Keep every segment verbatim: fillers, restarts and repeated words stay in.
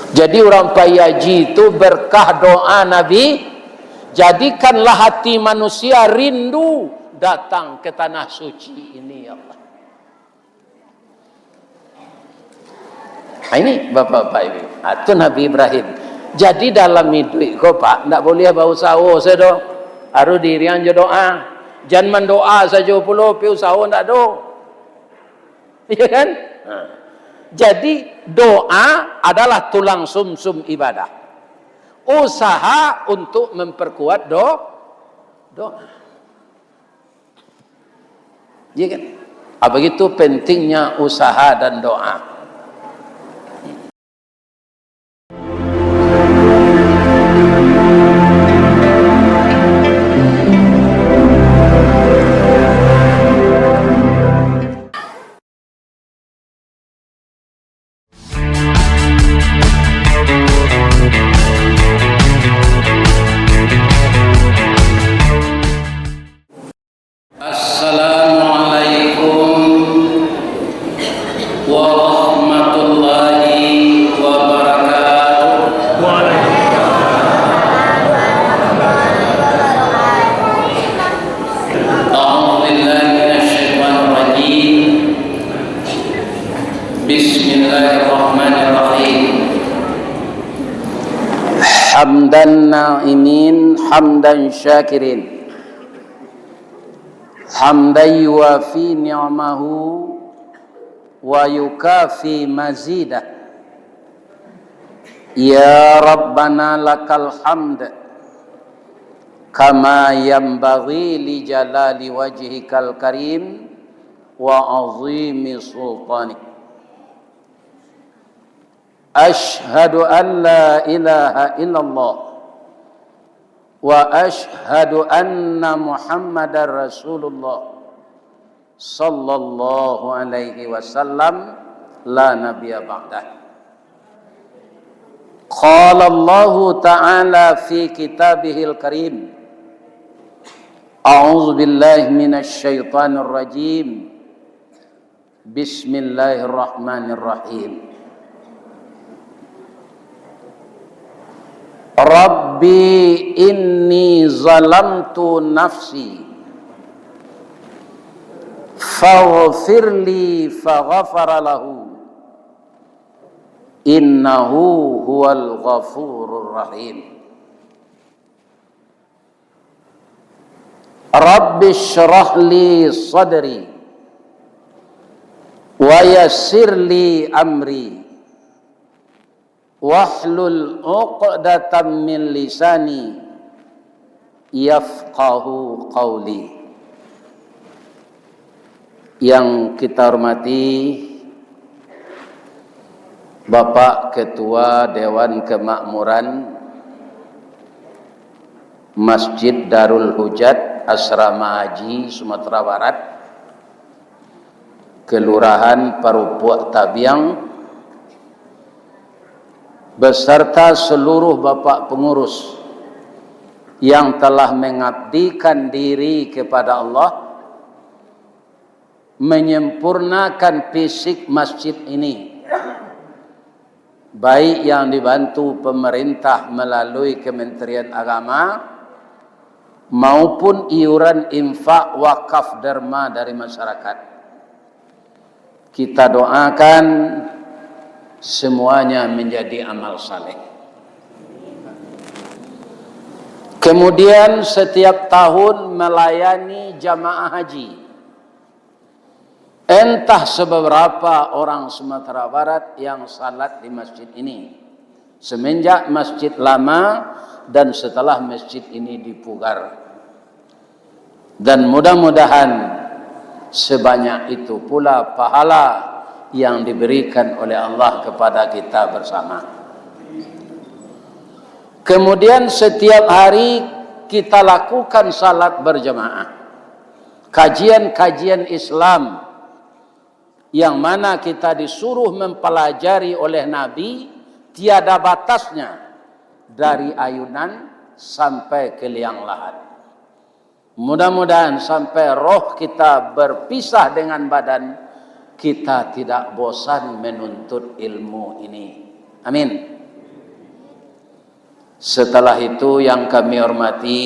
Jadi, urang pai haji tu berkah doa Nabi, jadikanlah hati manusia rindu datang ke tanah suci ini, ya Allah. Ha, ini, Bapak-bapak, Ibu. Ha, tu Nabi Ibrahim. Jadi, dalam iduik ko, Pak, ndak boleh bausaho se doh. Harus diiriang jo doa. Jan mandoa sajo pulo, pi usaho ndak ado. Iya kan? Ha. Jadi, doa adalah tulang sumsum ibadah. Usaha untuk memperkuat do-, doa. Iya kan? Ah, begitu pentingnya usaha dan doa. Assalamualaikum warahmatullahi wabarakatuh. أعوذ بالله من الشيطان الرجيم. بسم الله الرحمن الرحيم. حمد الناعمين، حمد الشاكرين، حمدا يوافي نعمه ويكافئ مزيده. يا ربنا لك الحمد كما ينبغي لجلال وجهك الكريم وعظيم سلطانك. أشهد أن لا إله إلا الله وأشهد أن محمدا رسول الله. Sallallahu alaihi wasallam, la nabiyya ba'dah. Qala Allahu ta'ala fi kitabihil karim, a'udzu billahi minasy syaithanir rajim. Bismillahirrahmanirrahim. Rabbi inni zalamtu nafsi, faghfirli faghafara lahu, innahu huwal ghafurur rahim. Rabbi shrah li sadri, wa yassir li amri, wahlul uqdatam min lisani, yafqahu qauli. Yang kita hormati Bapak Ketua Dewan Kemakmuran Masjid Darul Hujat Asrama Haji Sumatera Barat, Kelurahan Parupuak Tabiang, beserta seluruh bapak pengurus yang telah mengabdikan diri kepada Allah, menyempurnakan fisik masjid ini, baik yang dibantu pemerintah melalui Kementerian Agama maupun iuran infak wakaf derma dari masyarakat. Kita doakan semuanya menjadi amal saleh. Kemudian, setiap tahun melayani jamaah haji. Entah seberapa orang Sumatera Barat yang salat di masjid ini, semenjak masjid lama dan setelah masjid ini dipugar. Dan mudah-mudahan sebanyak itu pula pahala yang diberikan oleh Allah kepada kita bersama. Kemudian, setiap hari kita lakukan salat berjamaah. Kajian-kajian Islam yang mana kita disuruh mempelajari oleh Nabi tiada batasnya, dari ayunan sampai ke liang lahat. Mudah-mudahan sampai roh kita berpisah dengan badan, kita tidak bosan menuntut ilmu ini. Amin. Setelah itu, yang kami hormati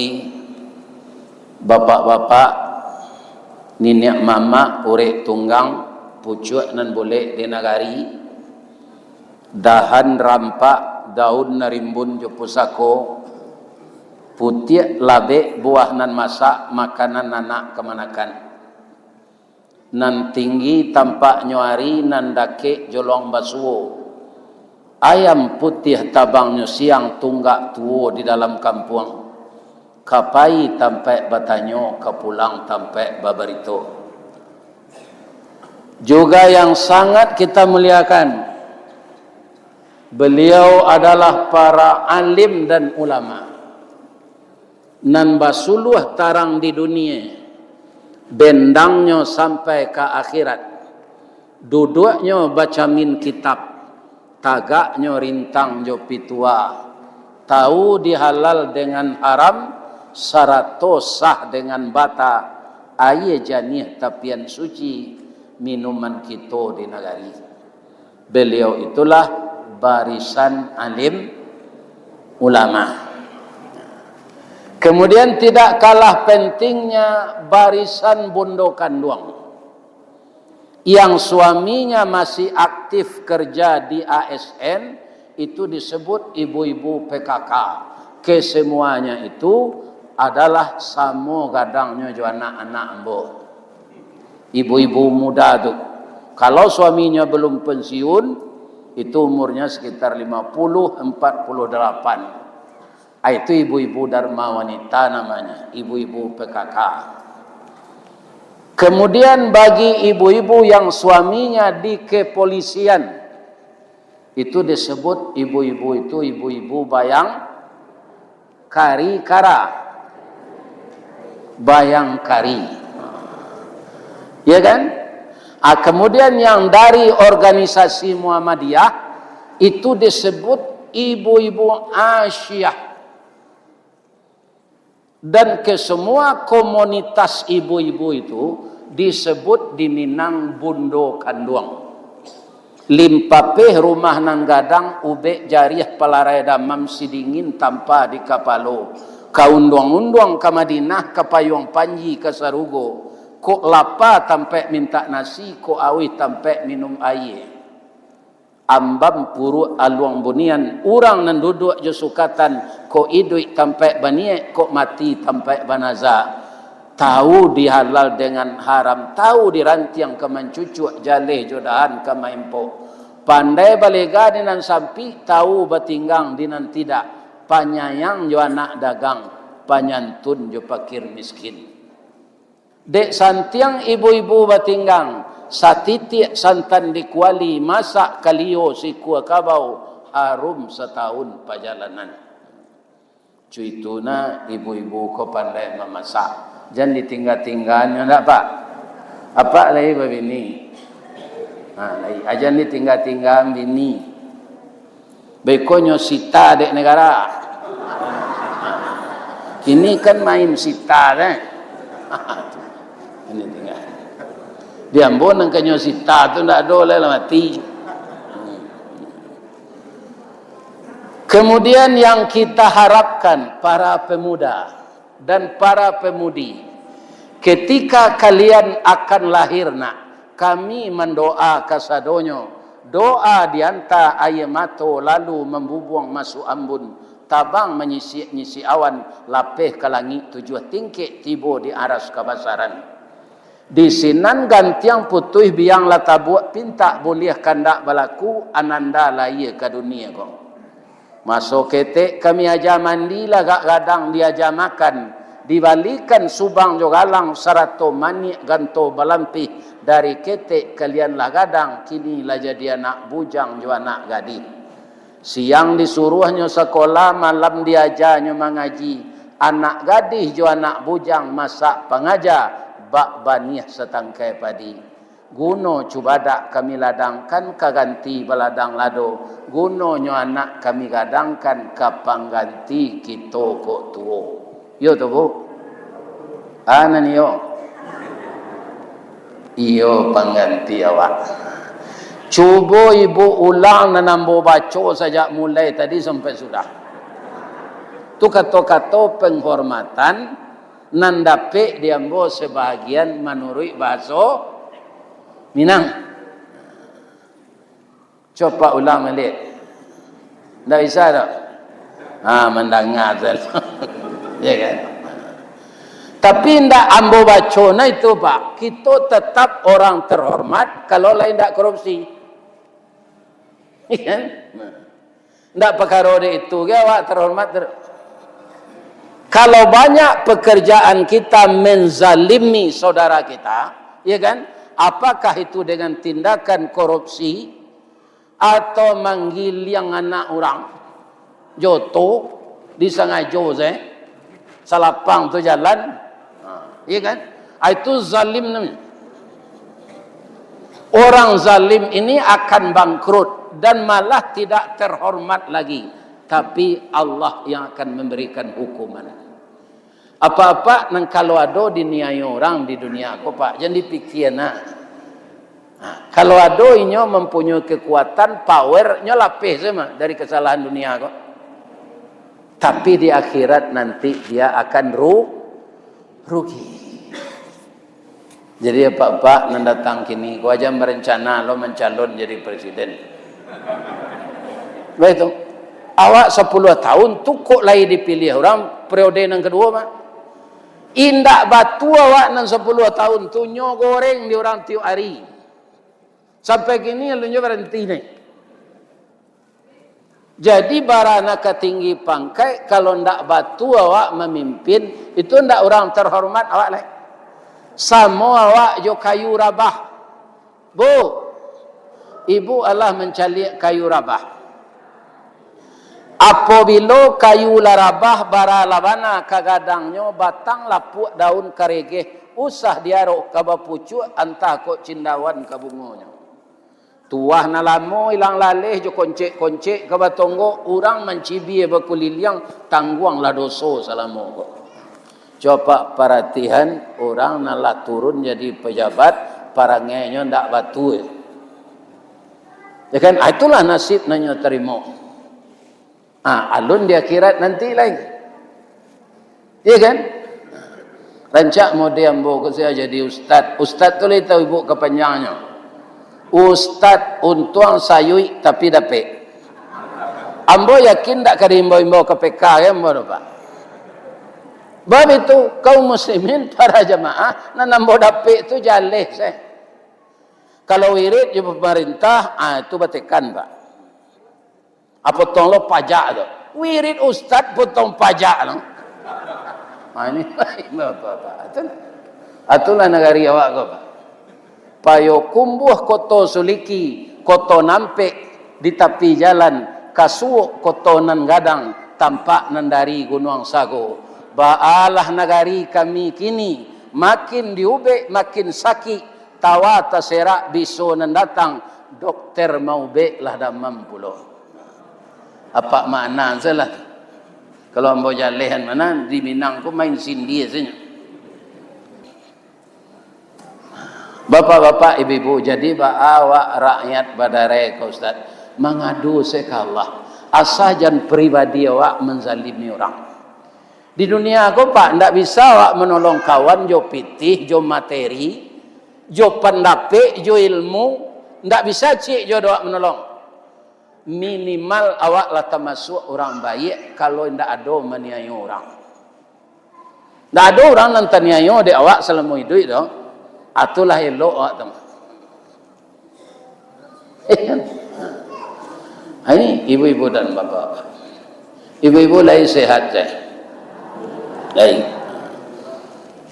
bapak-bapak, niniak mamak, urek tunggang, pucuak nan bulek di nagari, dahan rampak, daun nan rimbun jo pusako, putiak labek buah nan masak, makanan anak kamanakan. Nan tinggi tampaknyo ari, nan dakek jolong basuo. Ayam putiah tabangnyo siang, tunggak tuo di dalam kampuang. Ka pai tampaik batanyo, ka pulang tampaik babarito. Juga yang sangat kita muliakan, beliau adalah para alim dan ulama nan basuluah tarang di dunie, bendangnyo sampai ka akhirat, duduaknyo bacamin kitab, tagaknyo rintang jo pitua, tahu di halal dengan haram, sarato sah dengan bata, aia janiah tapian suci, minuman kito di nagari. Beliau itulah barisan alim ulama. Kemudian, tidak kalah pentingnya, barisan bundo kanduang. Yang suaminya masih aktif kerja di A S N, itu disebut ibu-ibu P K K. Kesemuanya itu adalah samo gadangnyo jo anak-anak ambo. Ibu-ibu muda tu, kalau suaminya belum pensiun, itu umurnya sekitar lima puluh, empat puluh delapan. Ah, itu ibu-ibu Dharma Wanita namanya, ibu-ibu P K K. Kemudian, bagi ibu-ibu yang suaminya di kepolisian, itu disebut ibu-ibu itu ibu-ibu bayang kari kara. Bayang kari. Ya kan? Ah, kemudian, yang dari organisasi Muhammadiyah, itu disebut ibu-ibu Asyah. Dan kesemua komunitas ibu-ibu itu disebut di Minang bundo kanduang. Limpapeh rumah nan gadang, ubek jariah palarai damam, sidingin tampa di kapalo, ka unduang-unduang ka Madinah, ka payuang panji ka sarugo, kok lapa tampaik mintak nasi, kok auih tampaik minum aia. Ambam puruak aluang bunian, urang nan duduak jo sukatan, kok iduik tampaik baniaik, kok mati tampaik banaza. Tahu di halal dengan haram, tahu di rantiang ka mancucuak, jaleh jo dahan ka maempok. Pandai balega di nan sampik, tahu batinggang di nan tidak. Panyayang jo anak dagang, panyantun jo pakir miskin. Dek santiang ibu-ibu batinggang, satitiak santan di kuali, masak kalio sikua kabau, harum satahun pajalanan. Cuitu nah, ibu-ibu ko pandai mamasak. Jan ditingga-tinggaan nyo ndak, Pak? Apak lai babini. Ha, lai. Ajan ditingga-tinggaan bini. Beko nyo sita dek negara. Kini kan main sita deh. Ini tinggal. Di ambo nan ka nyo sita tu ndak ado lai, lah mati. Kemudian, yang kita harapkan, para pemuda dan para pemudi, ketika kalian akan lahir nak, kami mandoa kasadonyo, doa dianta aia mato lalu mambubuang masuak ambun, tabang manyisiak-nyisiak awan, lapeh ka langik tujuah tingkek, tibo di aras kabasaran. Di sinan gantiang putuih biang lah tabuak, pintak buliah kandak balaku, ananda lahia ka dunia ko. Maso ketek kami aja mandi, lagak gadang diaja makan, dibalikan subang jo galang, sarato maniak ganto balampih, dari ketek kalian lah gadang, kini lah jadi anak bujang jo anak gadih. Siang disuruahnyo sakolah, malam diajanyo mangaji, anak gadih jo anak bujang masak pangaja, bak baniah satangkai padi. Guno cubadak kami ladangkan ka ganti baladang lado, gunonyo anak kami gadangkan ka pangganti kito kok tuo. Iyo tu, Bu? Anan iyo. Iyo pangganti awak. Cubo ibu ulang nan ambo baco sajak mulai tadi sampai sudah. Tu kato-kato penghormatan nan dapek di ambo sabahagian manuruik bahaso Minang. Coba ulang baliak. Ndak bisa doh. Ha, mandanga sajo. Ya kan? Tapi ndak ambo baco nah itu, Pak. Kito tetap orang terhormat kalau lai ndak korupsi. Ya kan? Nah. Ndak pakaro dek itu ge awak terhormat ter-, kalau banyak pekerjaan kita menzalimi saudara kita, ya kan? Apakah itu dengan tindakan korupsi atau manggiliang anak urang? Joto disangajo se, salapang tu jalan. Ha, iya kan? Ah, itu zalim namanya. Orang zalim ini akan bangkrut dan malah tidak terhormat lagi. Tapi Allah yang akan memberikan hukuman. Apa-apa nan kalau ado diniayo orang di dunia ko, Pak, jan dipikia nah. Ha, kalau ado inyo mampunyoi kekuatan, power, nyo lapeh sajo mah dari kesalahan dunia ko. Tapi di akhirat nanti dia akan ru-, rugi. Jadi, apak-apak nan datang kini, ko jan barencana lo mancalon jadi presiden. Baitu. Awak sapuluah tahun tu kok lai dipiliah urang periode nan kaduo mah. Indak batua awak nan sapuluah tahun tu, nyo goreng di urang tiok ari. Sampai kini alun juo baranti neh. Jadi, bara nan ka tinggi pangkaik, kalau ndak batua awak mamimpin, itu ndak urang terhormat awak lai. Samo awak jo kayu rabah. Bu, ibu alah mancaliak kayu rabah. Apobilo kayu lah rabah, bara lah bana ka gadangnyo, batang lapuak, daun karegeh, usah diarok ka bapucuak, antah kok cindauan ka bungonyo. Tuah nan lamo ilang laleh jo koncek-koncek ka batonggok, urang mancibia bakuliliang, tangguanglah doso salamo ko. Coba paratihan, urang nan lah turun jadi pejabat, parangainyo ndak batua. Ya kan? Ah, itulah nasib nan nyo tarimo. Ah, alun di akhirat nanti lai. Iya kan? Rancak mode ambo ko sia jadi ustad. Ustad tu lai tahu ibu kapanjangnyo. Ustad untuang sayuik tapi dapek. Ambo yakin ndak ka diimbau-imbau K P K, ya, ambo tu, Pak. Bab itu, kaum muslimin, para jamaah, nan ambo dapek tu jaleh se. Kalau wirid jo pemerintah, ah, itu batekan, Pak. Ah, potong lo pajak tu. Wirid ustad potong pajak tu. Ah, ini, bapak-bapak. Itulah, itulah nagari awak ko, Pak. Payokumbuah Koto Suliki, Koto Nampek di tapi jalan, ka suok koto nan gadang, tampak nan dari Gunuang Sago. Baalah nagari kami kini, makin diubek, makin sakik, tawa taserak biso nan datang, dokter maubek lah damam pulo. Apak makna sajolah. Kalau ambo jalehan mah, di Minang ko main sindia sajo. Bapak-bapak, ibu-ibu, jadi baa awak rakyat badareh ka ustad, mangadu se ka Allah. Asa jan pribadi awak manzalimi urang. Di dunia ko, Pak, ndak bisa awak manolong kawan jo pitih, jo materi, jo pandapek, jo ilmu, ndak bisa ciek juo awak manolong. Minimal awak lah tamasuak urang baiak kalau indak ado maniayo urang. Ndak ado urang nan taniayo dek awak salamo iduik tu. Ah, tu lah elok awak tu. Ha, ini ibu-ibu dan bapak-bapak. Ibu-ibu lai sehat, eh? Lai.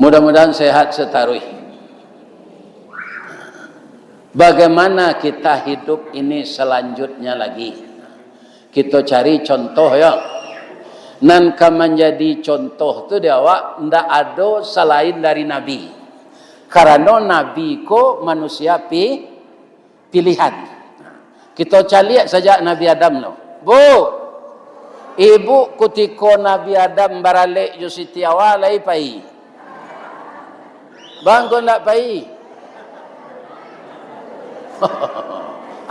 Mudah-mudahan sehat sataruih. Bagaimana kita hidup ini selanjutnya lagi? Kito cari contoh, yo. Nan ka manjadi contoh tu di awak, ndak ado salain dari Nabi. Karano Nabi ko manusia pi-, pilihan. Kito caliak sajak Nabi Adam lo. Bu, ibu kutiko Nabi Adam baralek jo Siti Hawa lai pai? Bang, ko ndak pai?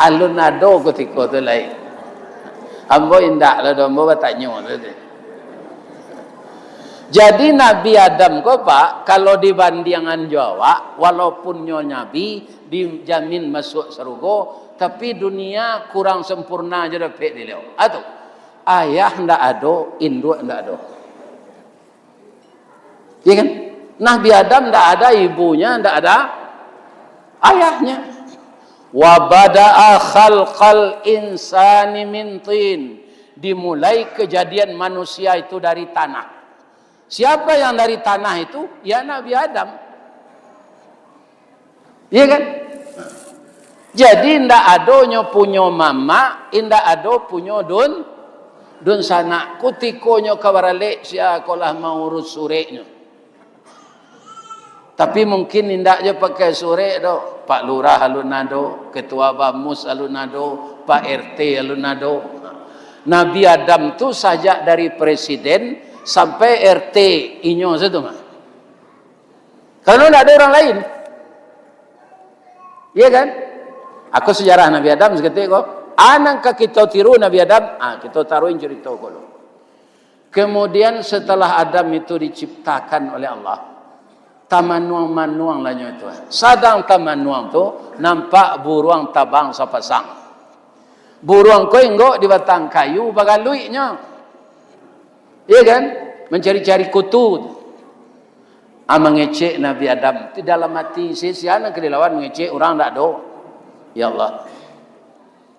Alun ado kutiko tu lai. Ambo indak lah doh, ambo batanyo sajo. Jadi Nabi Adam ko, Pak, kalau dibandiangan jo awak, walaupun nyo nabi, dijamin masuak sarugo, tapi dunia kurang sempurna jo dapek diliau. Atu, ayah ndak ado, induak ndak ado. Iya kan? Nabi Adam ndak ada ibunya, ndak ada ayahnya. Wa bada'a khalqal insani min tin. Dimulai kejadian manusia itu dari tanah. Siapa yang dari tanah itu? Ya, Nabi Adam. Iya kan? Jadi, indak adonyo punyo mamak, indak ado punyo dun-, dunsanak. Kutikonyo ka baralek, sia ko lah maurus sureknyo. Tapi mungkin indak jo pakai surek doh. Pak Lurah alun ado, Ketua Bamus alun ado, Pak R T alun ado. Nabi Adam tu sajak dari presiden sampai R T inyo sajo mah. Karano ndak ado urang lain. Iya kan? Ako sejarah Nabi Adam saketek ko. A nan ka kito tiru Nabi Adam, ah, kito taruhin carito ko lo. Kemudian setelah Adam itu diciptakan oleh Allah, tamanuang-manuang lah nyo itu. Sadang tamanuang tu, nampak buruang tabang sapasang. Buruang ko inggok di batang kayu, bagaluiknyo. Iya kan? Mencari-cari kutu. Ah, mangecek Nabi Adam. Di dalam hati, sia-sia nan ka dilawan mangecek urang ndak ado. Ya Allah,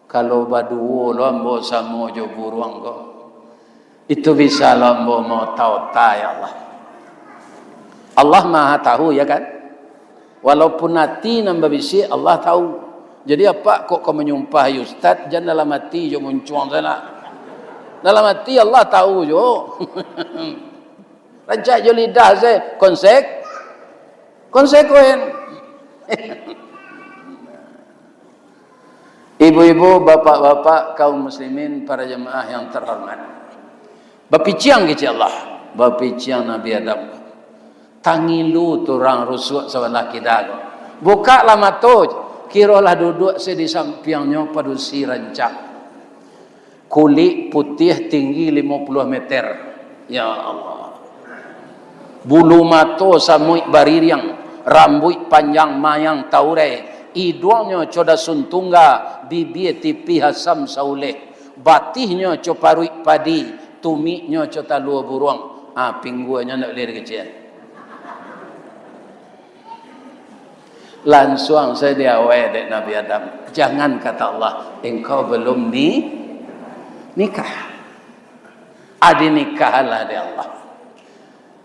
kalau baduo lo ambo samo jo buruang ko, itu bisa lo ambo maota-ota, ya Allah. Allah Maha Tahu, ya kan? Walaupun ati nan babisiak, Allah tahu. Jadi, apak kok ka manyumpahi ustaz, jan dalam ati jo muncuang sanak. Dalam ati Allah tahu jo. Rancak jo lidah se, konsek-, konsekuen. Ibu-ibu, bapak-bapak, kaum muslimin, para jamaah yang terhormat. Bapiciang kecek Allah, bapiciang Nabi Adam. Tangilu tu urang rusuak sabalah kida ko. Bukaklah mato, kirolah duduak se di sampiangnyo padusi rancak. Kulik putiah tinggi limo puluah meter. Ya Allah. Bulu mato samuik baririang, rambuik panjang mayang taurai, iduangnyo co dasun tungga, bibia tipih asam sauleh, batihnyo co paruik padi, tumiknyo co talua buruang. Ah, pingguangnyo ndak buliah dikecek. Lansuang sajo diawai dek Nabi Adam. "Jangan," kata Allah, "engkau belum ni-, nikah." Adi nikahlah dek Allah.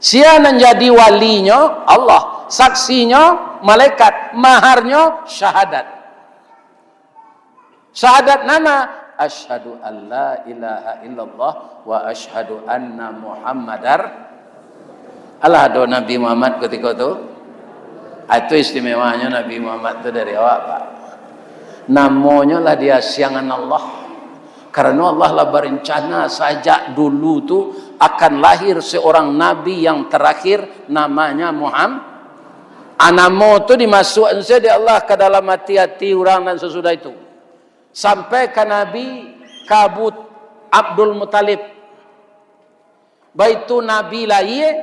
Sia nan jadi walinyo? Allah. Saksinyo malaikat. Maharnyo syahadat. Syahadat nan ma? "Asyhadu an la ilaha illallah wa asyhadu anna Muhammadar." Alah ado Nabi Muhammad kutiko tu? Ah, itu istimewanyo Nabi Muhammad tu dari awak, Pak. Namonyo lah diasiangan Allah. Karano Allah lah barencana sajak dulu tu akan lahir seorang nabi yang terakhir, namanya Muham-, ah, namo tu dimasuakan sajo dek Allah ka dalam ati-ati urang nan sasudah itu. Sampai ka Nabi, ka Abu Abdul Muthalib. Baitu Nabi lahia,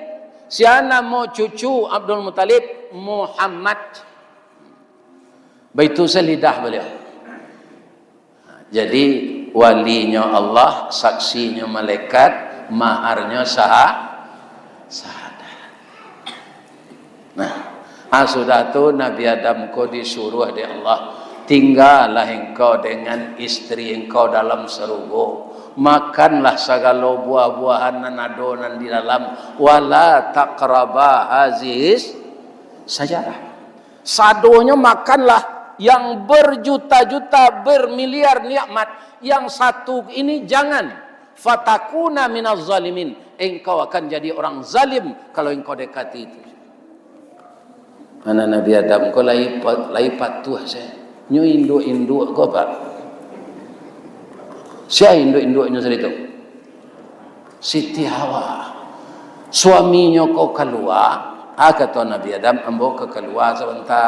sia namo cucu Abdul Muthalib? Muhammad. Baitu sajo lidah baliau. Jadi, walinyo Allah, saksinyo malaikat, maharnyo saha-, sahadat. Nah, ah, sudah tu Nabi Adam ko disuruah dek Allah, "Tinggalah engkau dengan istri engkau dalam sarugo. Makanlah sagalo buah-buahan nan ado nan di dalam. Wala taqraba hazihis sajarah." Sadonyo makanlah yang berjuta-juta, bermiliar nikmat, yang satu ini jangan. "Fatakuna minaz zalimin." Engkau akan jadi orang zalim kalau engkau dekati itu. Mana Nabi Adam ko lai pa-, lai patuah sajo. Nyo induak-induak ko, Pak. Sia induak-induaknyo sajo tu? Siti Hawa. Suaminyo ko kalua, ah, kato Nabi Adam, "Ambo ka kalua sabanta,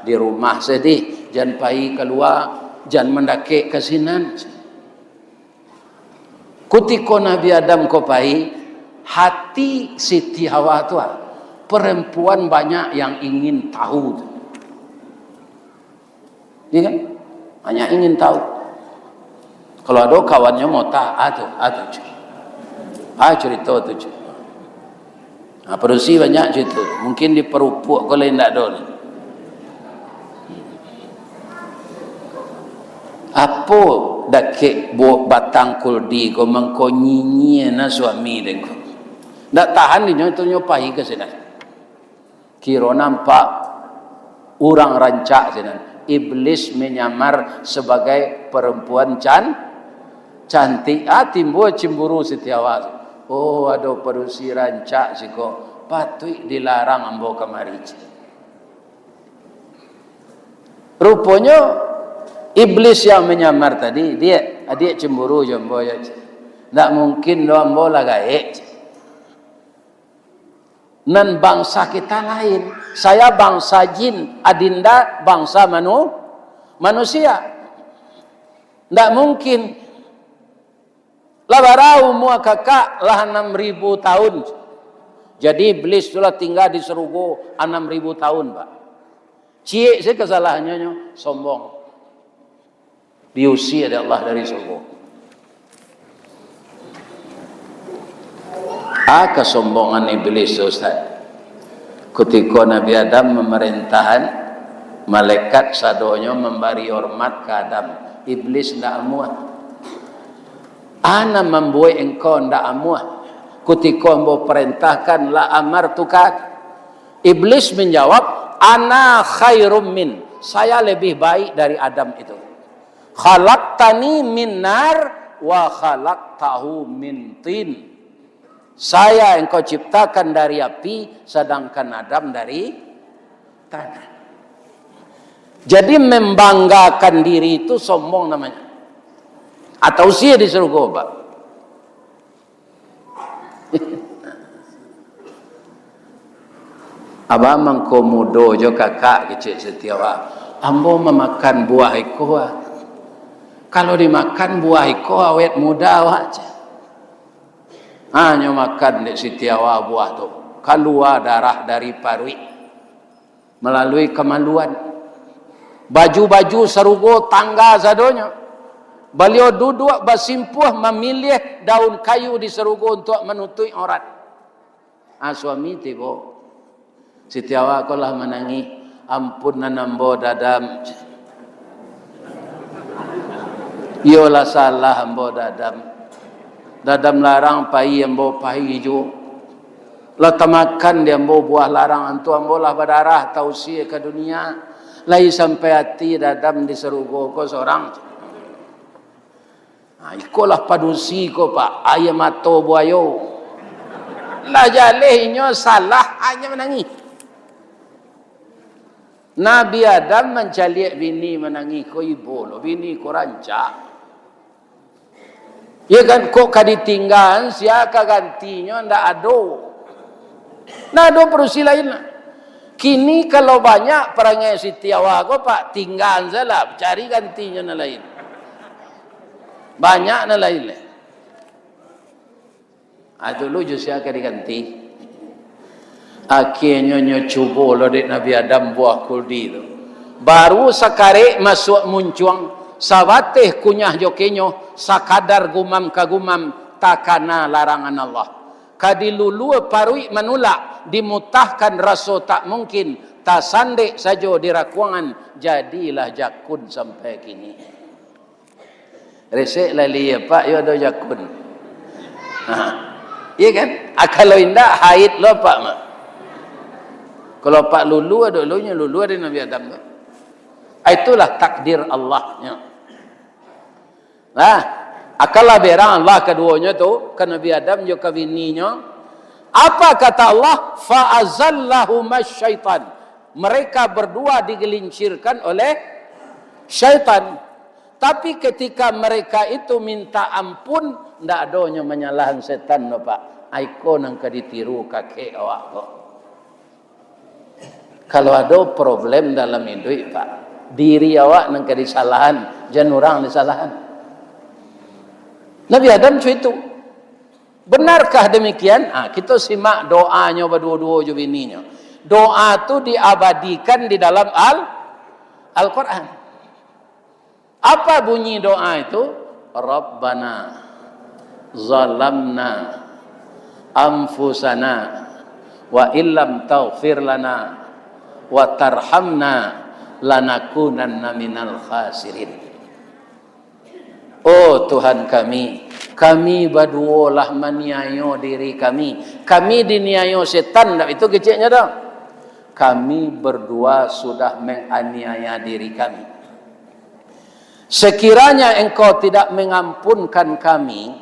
di rumah sajo, jan pai kalua, jan mandakek ka sinan." Kutiko Nabi Adam ko pai, Hati Siti Hawa tu, ah, perempuan banyak yang ingin tahu tu. Iya kan? Banyak ingin tahu. Kalau ado kawannyo motah, ah tu, ah tu, cu. Ah, carito tu, cu. Ah, padusi banyak carito. Mungkin di Parupuk ko lain ndak ado ni. Apo dakek bo-, batang kuldi ko mangko nyinyia na suami den ko. Ndak tahan inyo tu, nyo pai ka sinan. Kiro nampak urang rancak sinan. Iblis menyamar sebagai perempuan can-, cantik. Ah, timbua cemburu Siti Hawa. Oh, ado padusi rancak siko. Patuik dilarang ambo kamari. Ruponyo, iblis yang menyamar tadi, "Diak, adiak cemburu jo ambo, yo, ceh. Ndak mungkin doh, ambo lah gaek, ceh. Nan bangsa kita lain. Saya bangsa jin, adinda bangsa manu-, manusia. Ndak mungkin." Lah bara umua kakak? Lah anam ribu tahun. Jadi, iblis tu lah tingga di sarugo anam ribu tahun, Pak. Ciek sajo kasalahannyo, nyo sombong. Diusia dek Allah dari sarugo. Ah, kasombongan iblis tu, Ustaz. Kutiko Nabi Adam mamaraentahan, malaikat sadonyo mambari hormat ka Adam. Iblis ndak amuah. "Ana mambuek engkau ndak amuah, kutiko ambo parentahkan, la amartuka?" Iblis manjawab, "Ana khairum min, saya lebih baik dari Adam itu. Khalaqtani min nar wa khalaqtahu min tin. Saya engkau ciptakan dari api, sadangkan Adam dari tanah." Jadi, membanggakan diri itu sombong namanya. Atau sia di sarugo, Pak. Abah mangko mudo jo kakak, kecek Siti Hawa. Ambo mamakan buah iko, ah. Kalau dimakan buah iko, awet muda awak, ceh. Hanyo makan dek Siti Hawa buah tu, kalua darah dari paruik. Malalui kamaluan. Baju-baju sarugo tangga sadonyo. Baliau duduak basimpuah mamiliah daun kayu di sarugo untuak manutuik aurat. Ah, suami tibo. Siti Hawa ko lah manangih, "Ampun nan ambo, Adam. Iyolah salah ambo, Adam. Adam larang pai, ambo pai juo. Lah tamakan di ambo buah larangan tu, ambo lah badarah tausia ka dunia. Lai sampai ati Adam di sarugo ko sorang." Nah, ikolah padusi ko, Pak, aia mato buayo. Lah jaleh inyo salah, hanyo manangih. Nabi Adam mancaliak bini manangih ko ibo lo, bini ko rancak. Ya kan, kok ka ditinggaan, sia ka gantinyo, ndak ado. Nah, ado padusi lain lah. Kini kalau banyak parangai Siti Hawa ko, Pak, tinggaan sajolah, cari gantinyo nan lain. Banyak nan lain lai. Ah, dulu jo sia ka diganti. Akhianyo nyo cubo lo dek Nabi Adam buah kuldi tu. Baru sakarek masuak muncuang, sabateh kunyah jo kenyo, sakadar gumam ka gumam, takana larangan Allah. Ka dilulua paruik manulak, dimutahkan raso tak mungkin, tasandek sajo di rakuangan, jadilah jakun sampai kini. Resek lali apak, yo ado jakun. Ha. Iya kan? Ah, kalau indak, haid lo apak mah. Kalau apak lulu, ado lunyo lulu dari Nabi Adam tu. Ah, itulah takdir Allah nyo. Nah, akanlah berang Allah kaduonyo tu, ka Nabi Adam jo ka bininyo. Apa kata Allah? "Fa azallahuma syaitan." Mereka berdua digelincirkan oleh syaitan. Tapi ketika mereka itu minta ampun, ndak adonyo manyalahan setan doh, Pak. Aiko nan ka ditiru kakek awak ko. Kalau ado problem dalam iduik, Pak, diri awak nan ka disalahan, jan urang disalahan. Nabi Adam co itu. Benarkah demikian? Ah, kita simak doanyo baduo-duo jo bininyo. Doa tu diabadikan di dalam Al-, Al-Quran. Apa bunyi doa itu? "Rabbana zalamna anfusana wa illam taghfir lana wa tarhamna lanakunanna minal khasirin." Oh Tuhan kami, kami baduo lah maniayo diri kami. Kami diniayo setan, ndak itu keceknyo doh. Kami berdua sudah menganiaya diri kami. Sekiranya Engkau tidak mengampunkan kami,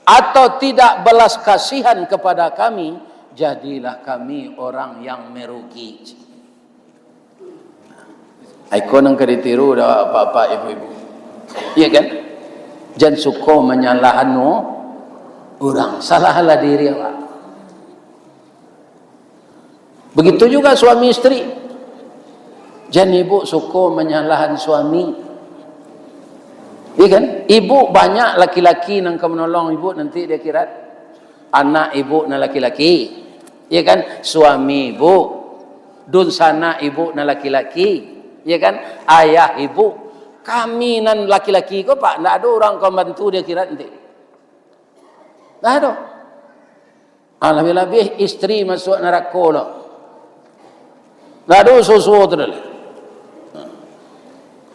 atau tidak belas kasihan kepada kami, jadilah kami orang yang merugi. Iko nan ka ditiru dek bapak-bapak, ibu-ibu. Iya kan? Jan suko manyalahan urang, salahlah diri awak. Begitu juga suami isteri. Jan ibu suko manyalahan suami. Iya kan? Ibu banyak laki-laki nan ka manolong ibu nanti di akhirat. Anak ibu nan laki-laki. Iya kan? Suami ibu. Dunsanak ibu nan laki-laki. Iya kan? Ayah ibu. Kami nan laki-laki ko, Pak, ndak ado urang ka bantu di akhirat nanti. Ndak ado. Ah, labiah-labiah isteri masuak narako lo. Ndak ado suo-suo tu doh.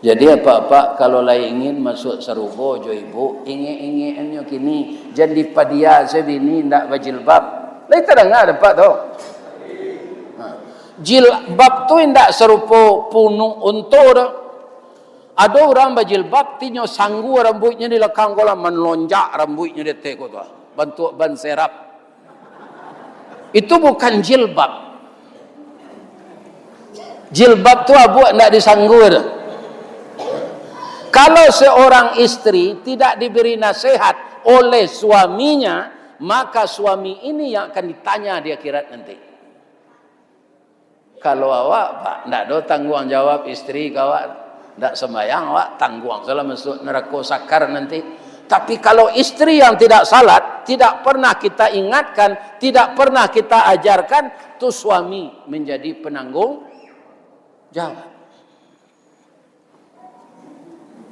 Jadi, apak-apak, kalau lai ingin masuak sarugo jo ibu, ingek-ingekannyo kini, jan dipadia se bini indak bajilbab. Lai tadanga dek apak tu? Ha. Jilbab tu indak sarupo punuak unto doh. Ado urang bajilbab, tinyo sanggua rambuiknyo di lakang ko lah, manlonjak rambuiknyo di ateh ko tu, bantuak ban serap. Itu bukan jilbab. Jilbab tu abuak ndak disanggua tu. Kalau seorang isteri tidak diberi nasihat oleh suaminya, maka suami ini yang akan ditanya di akhirat nanti. Kalau awak, Pak, ndak ado tangguang jawab isteri ka awak, ndak sambayang awak, tangguang salah masuak narako sakar nanti. Tapi kalau isteri yang tidak salat, tidak pernah kita ingatkan, tidak pernah kita ajarkan, tu suami menjadi penanggung jawab.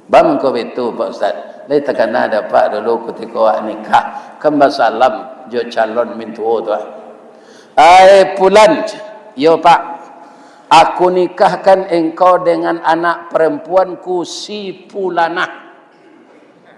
Baa mangko baitu, Pak Ustaz? Lai takana dek apak dulu kutiko awak nikah, kan basalam jo calon mintuo tu, ah. "Ai Pulan," "Iyo, Pak." "Aku nikahkan engkau dengan anak perempuanku si Pulanah.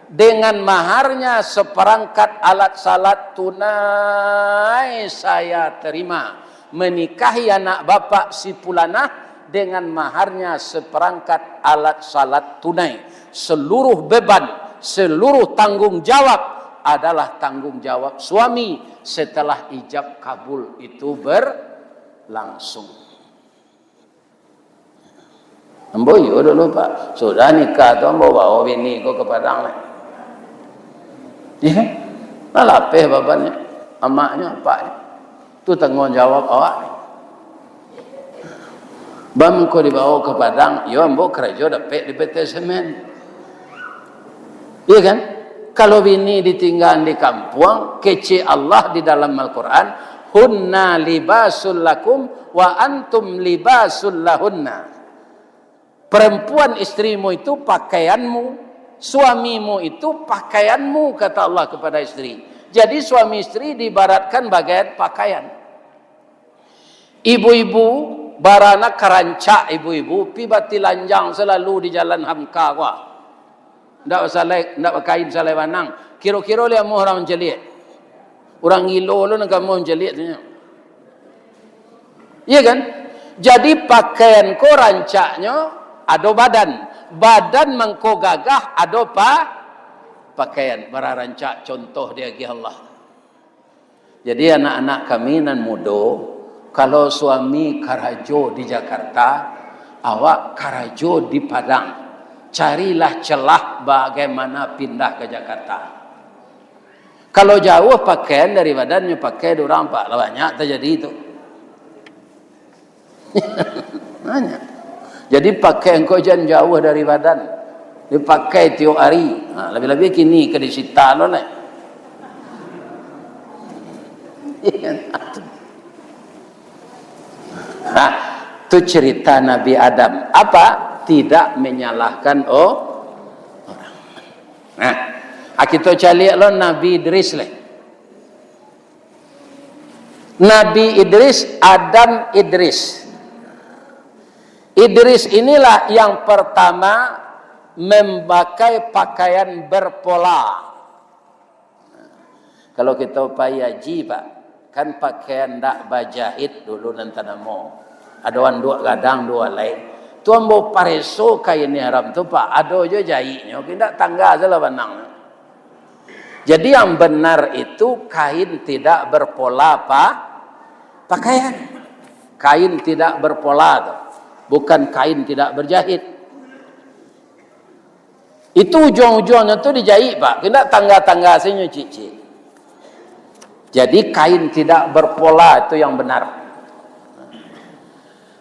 Dengan maharnya seperangkat alat salat tunai saya terima." Menikahi anak bapak si Pulanah dengan maharnya seperangkat alat salat tunai. Seluruh beban, seluruh tanggung jawab adalah tanggung jawab suami setelah ijab kabul itu berlangsung. Ambo iyo dulu, Pak. Sudah nikah tu ambo bao bini ko ka Padang, lah. Iya kan? Lah lapeh babannyo, amaknyo, apaknyo. Tu tangguang jawab awak. Baa mangko dibao ka Padang, iyo ambo karajo dapek di P T Semen. Iya kan? Kalau bini ditinggaan di kampuang, kecek Allah di dalam Al-Quran, "Hunna libasul lakum wa antum libasul lahunna." Perempuan, istrimu itu pakaianmu, suamimu itu pakaianmu, kata Allah kepada istri. Jadi suami istri diibaratkan bagaian pakaian. Ibu-ibu, baranak karancak ibu-ibu, pi batilanjang salalu di jalan Hamka ko. Ndak basalai, ndak bakain salai banang. Kiro-kiro lai amuah urang mancaliak. Urang gilo lo nan ka amuah mancaliak tu nyo. Iya kan? Jadi pakaian ko rancaknyo ado badan. Badan mangko gagah ado pa-, pakaian. Bara rancak contoh diagiah Allah. Jadi, anak-anak kami nan mudo, kalau suami karajo di Jakarta, awak karajo di Padang. Carilah celah bagaimana pindah ka Jakarta. Kalau jauah pakaian dari badan, nyo pakai dek urang, Pak, lah banyak tajadi tu. Banyak. Jadi, pakai engkau jan jauah dari badan. Dipakai tiok hari. Ha, labiah-labiah kini ka disita lo, neh. Nah, tu cerita Nabi Adam. Apa? Tidak menyalahkan o-, orang. Nah, ah, kito caliak lo Nabi Idris leh. Nabi Idris, Adam Idris. Idris inilah yang pertama memakai pakaian berpola. Kalau kito pai aji, Pak, kan pakaian ndak bajahit dulu nan tanamo. Ado anduak gadang duo alai. Tu ambo pareso kain ihram tu, Pak, ado jo jahitnyo, indak tangga salah banang. Jadi yang benar itu kain tidak berpola pa-, pakaian. Kain tidak berpola tu. Bukan kain tidak berjahit. Itu ujuang-ujuangnyo tu dijahit, Pak. Indak tangga-tangga sajo, cik-cik. Jadi, kain tidak berpola itu yang benar.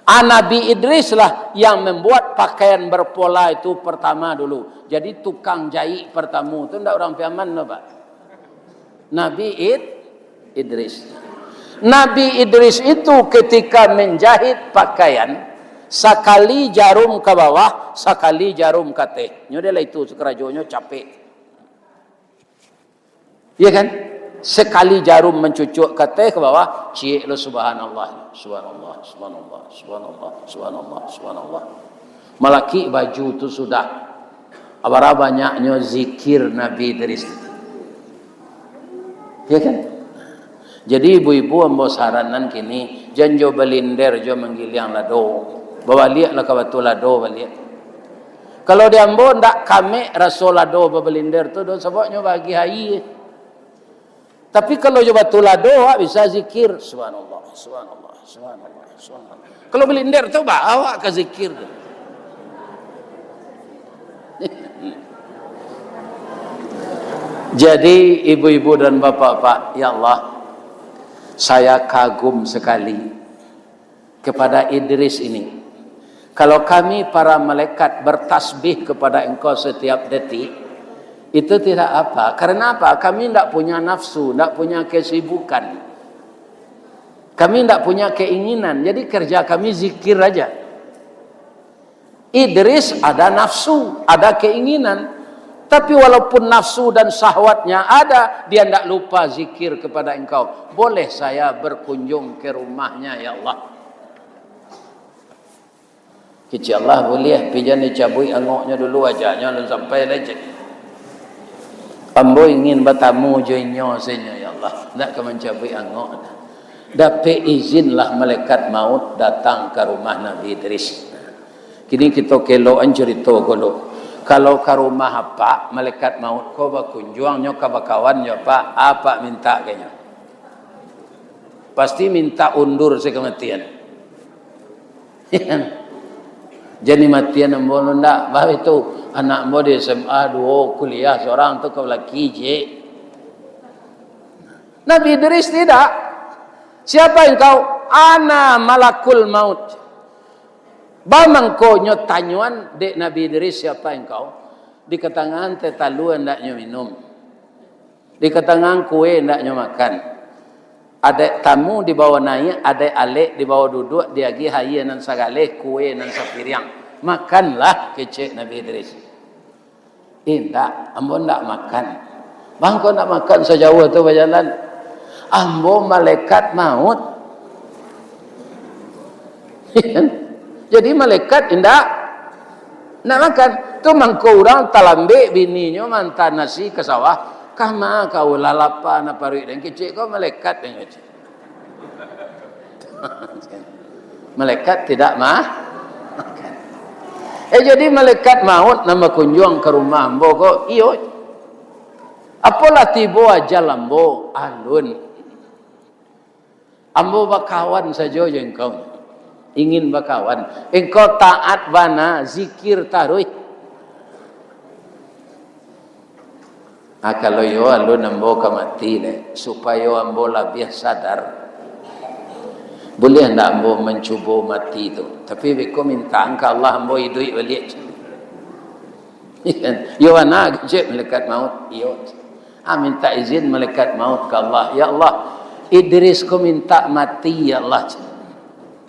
Ah, Nabi Idris lah yang membuat pakaian berpola itu pertama dulu. Jadi, tukang jahit pertama tu ndak urang Piaman tu, Pak. Nabi Id-, Idris. Nabi Idris itu ketika menjahit pakaian, sakali jarum ka bawah, sakali jarum ka ateh. Nyo deh lah itu sakarajonyo capek. Iya kan? Sakali jarum mancucuk ka ateh, ka bawah, ciek lo subhanallah, subhanallah, subhanallah, subhanallah, subhanallah, subhanallah. Malakik baju tu sudah. Bara banyaknyo zikir Nabi Idris. Ya kan? Jadi ibu-ibu ambo saranan kini, jan jo balinder jo manggiliang lado. Babaliaklah ka Batu Lado baliak. Kalau di ambo ndak kamek raso lado babalinder tu doh, sababnyo bagi aia. Tapi kalau jo Batu Lado, awak bisa zikir, "Subhanallah, subhanallah, subhanallah, subhanallah." Kalau balinder tu, ba awak ka zikir tu. Jadi, ibu-ibu dan bapak-bapak, ya Allah, saya kagum sekali kepada Idris ini. Kalau kami para malaikat bertasbih kepada Engkau setiap detik, itu tidak apa. Karena apa? Kami ndak punya nafsu, ndak punya kesibukan. Kami ndak punya keinginan. Jadi kerja kami zikir aja. Idris ada nafsu, ada keinginan. Tapi walaupun nafsu dan syahwatnya ada, dia ndak lupa zikir kepada Engkau. "Boleh saya berkunjung ke rumahnya, ya Allah?" Kecek Allah, "Buliah, tapi jan dicabuik angoknyo dulu, ajanyo alun sampai lai, cek. Ambo ingin batamu jo inyo sajo, ya Allah, ndak ka mancabuik angok." Dapek izinlah malaikat maut datang ka rumah Nabi Idris. Kini kito kelokan carito ko lo. Kalau ka rumah apak, malaikat maut ko bakunjuang, nyo ka bakawan jo apak, apak mintak ka inyo? Pasti mintak undur sakamatian. Jan dimatian ambo lo ndak, bah itu anak ambo di S M A duo, kuliah surang tu ka balaki ciek. Nabi Idris tidak. "Siapa engkau?" "Ana malakul maut." Ba mangko nyo tanyoan dek Nabi Idris, "Siapa engkau?" Dikatangan teh talua ndak nyo minum. Dikatangan kue ndak nyo makan. Adaik tamu dibawa naiak, adaik alek dibawa duduak, diagiah aia nan sagaleh, kue nan sapiriang. "Makanlah," kecek Nabi Idris. "Indak, ambo ndak makan." "Bangko ndak makan sajauah tu bajalan?" "Ambo malaikat maut." Jadi malaikat indak nak makan. Tu mangko urang talambek bininyo maanta nasi ka sawah, "Kama kau lah lapa na paruik den kecek ko malaikat den kecek." Malaikat tidak ma-, makan. Eh, jadi malaikat maut nan bakunjuang ka rumah ambo ko, iyo. Apolah tibo ajal ambo, alun. Ambo bakawan sajo jo engkau. Ingin bakawan. Engkau taat bana, zikir taruih. Ah, kalau iyo alun ambo ka mati deh, supayo ambo labiah sadar. Buliah ndak ambo mancubo mati tu? Tapi beko mintaan ka Allah ambo iduik baliak. Iyo bana kecek malaikat maut? Iyo. Ah, minta izin malaikat maut ka Allah, "Ya Allah, Idris ko mintak mati, ya Allah, cek.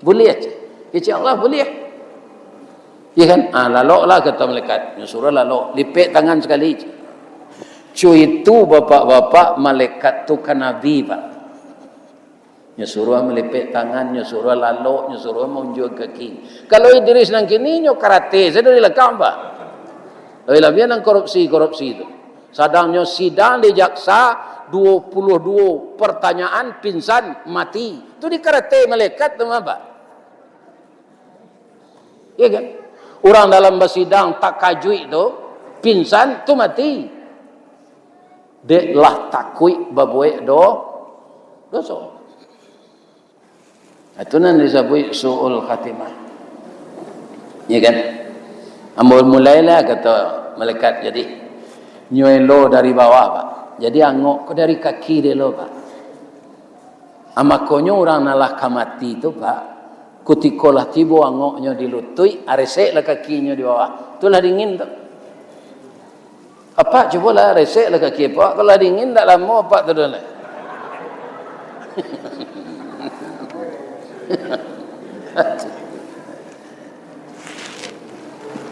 Buliah, cek. Kecek Allah, buliah. Iya kan? Ah, laloklah, kato malaikat. Nyo suruah lalok. Lipek tangan sakali, cek. Cu itu, bapak-bapak, malaikat tu ka Nabi, Pak. Nyo suruah malipek tangan, nyo suruah lalok, nyo suruah maunjuang kaki. Kalau Idris nan kini, nyo karate sajo di lakang, Pak. Labiah-labiah nan korupsi-korupsi tu. Sadang nyo sidang di jaksa, duo puluah duo pertanyaan, pingsan, mati. Tu dikarate malaikat tu mah, Pak. Iya kan? Urang dalam basidang takajuik tu, pingsan, tu mati. Dek lah takuik babuek do-, doso. Itu nan disabuik su'ul khatimah. Iya kan? Ambo mulailah, kato malaikat, jadi nyo elo dari bawah, Pak. Jadi angok ko dari kaki dielo, Pak. Ah, makonyo urang nan lah ka mati tu, Pak, kutiko lah tibo angoknyo di lutuik, areseklah kakinyo di bawah. Tu lah dingin tu. Apak cubolah, reseklah kaki apak. Kalau dingin, ndak lamo apak tu doh lai.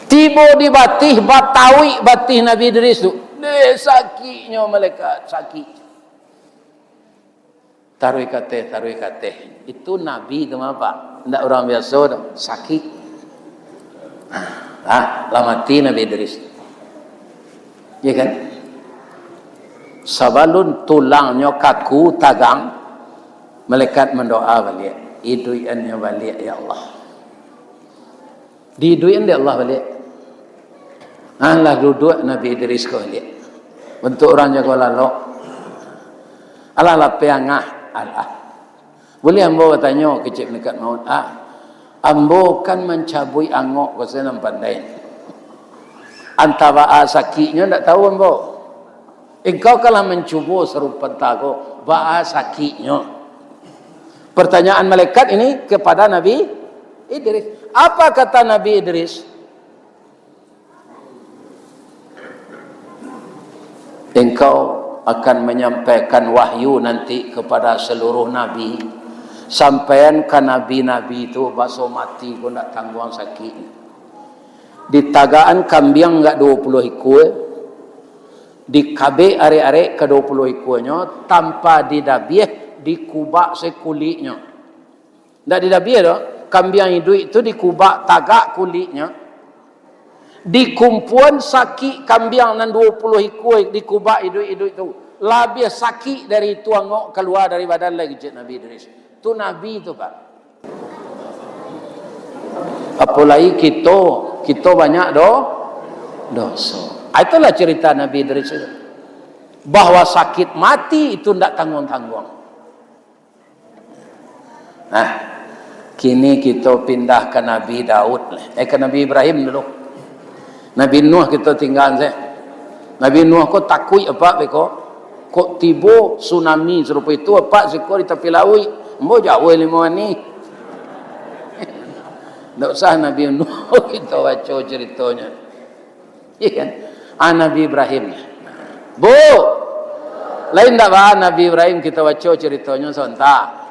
Tibo di batih, batauik batih Nabi Idris tu. Deh, sakiknyo malaikat, sakik. Taruih ka ateh, taruih ka ateh. Itu Nabi tu mah, Pak. Ndak urang biaso tu. Sakik. Ah, lah mati Nabi Idris. Iya kan? Sabalun tulangnyo kaku, tagang, malaikat mandoa baliak. Iduikan nyo baliak, ya Allah. Diiduikan dek Allah baliak. Ah, lah duduak Nabi Idris ko baliak. Bantuak urang jago lalok. Alah lapeh angah. Alah. Buliah ambo batanyo, kecek malaikat maut? Ah, ambo kan mancabuik angok ko sajo nan pandai. Antah baa sakiknyo, ndak tahu ambo. Engkau kan lah mancubo sarupo antah ko, baa sakiknyo? Pertanyaan malaikat ini kepada Nabi Idris. Apa kata Nabi Idris? Engkau akan manyampaikan wahyu nanti kepada seluruh nabi. Sampaian ka nabi-nabi tu, baso mati ko ndak tangguang sakik. Ditagakan kambiang agak duo puluah ikua, dikabek arek-arek ka duo puluah ikuanyo, tanpa didabiah, dikubak se kuliknyo. Ndak didabiah doh, kambiang iduik tu dikubak tagak kuliknyo. Dikumpuan sakik kambiang nan duo puluah ikua dikubak iduik-iduik tu. Labiah sakik dari itu angok kalua dari badan lai, kecek Nabi Idris. Tu Nabi tu, Pak. Apolai kito, kito banyak do-, doso. Ah, itulah cerita Nabi Idris itu. Bahwa sakit mati itu ndak tangguang-tangguang. Nah, kini kito pindah ka Nabi Daud lah. Eh, ka Nabi Ibrahim dulu. Nabi Nuh kito tingga se. Nabi Nuh ko takuik apak beko. Kok tibo tsunami sarupo itu, apak siko di tapi lauik. Ambo jauah limo ani. Ndak usah Nabi Nuh kito baco ceritonyo. Iya kan? Ah, Nabi Ibrahim. Bu, lain ndak baa Nabi Ibrahim, kito baco ceritonyo sabanta.